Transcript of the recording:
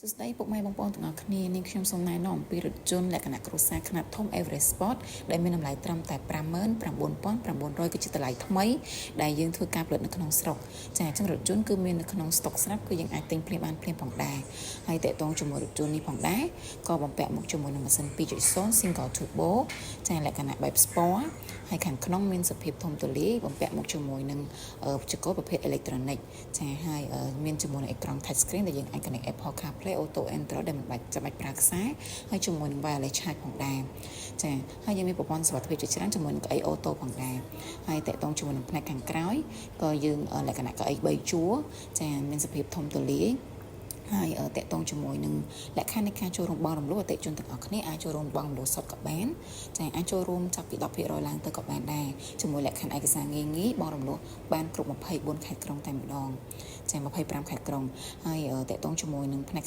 សួស្តីពុកម៉ែបងប្អូនទាំងអស់គ្នានាងខ្ញុំសូមណែនាំអំពីរថយន្តលក្ខណៈគ្រួសារខ្នាតធំ Everest Sport ដែលមានតម្លៃត្រឹមតែ59,900គឺជាតម្លៃថ្មីដែលយើងធ្វើការផលិតនៅក្នុងស្រុកចាអញ្ចឹងរថយន្តគឺមាននៅក្នុងស្តុកស្រាប់គឺយើងអាចទិញភ្លាមបានភ្លាមផងដែរហើយតកតងជាមួយរថយន្តនេះផងដែរក៏បំពាក់មកជាមួយនឹងម៉ាស៊ីន2.0 single turbo ចាលក្ខណៈបែប sport ហើយខាងក្នុងមានសភាពធំទូលាយបំពាក់មកជាមួយនឹងបច្ចេកប្រភេទ electronic ចាហើយមានជាមួយនឹងអេក្រង់ touch screen ដែលយើងអាច connect Apple CarPlay Auto Android ដែលមិនបាច់ចាំបាច់ប្រើខ្សែហើយជាមួយនឹង wireless charge ផងដែរចាហើយយើងមានប្រព័ន្ធសុវត្ថិភាពជាច្រើនជាមួយនឹងកៅអី auto ផងដែរហើយតកតងជាមួយនឹងផ្នែកខាងក្រោយក៏យើងលក្ខណៈកៅអី3ជួរចាមានសភាពធំទូលាយហើយតកតងជាមួយនឹងលក្ខខណ្ឌនៃការចូលរួមបង់រំលោះអតិថិជនទាំងអស់គ្នាអាចចូលរួមបង់រំលោះសុទ្ធក៏បានចាអាចចូលរួមចាប់ពី10%ឡើងទៅក៏បានដែរជាមួយលក្ខខណ្ឌឯកសារងាយងាយបង់រំលោះបានគ្រប់24ខេត្តក្រុងតែម្ដងចា25ខេត្តក្រុងហើយតកតងជាមួយនឹងផ្នែក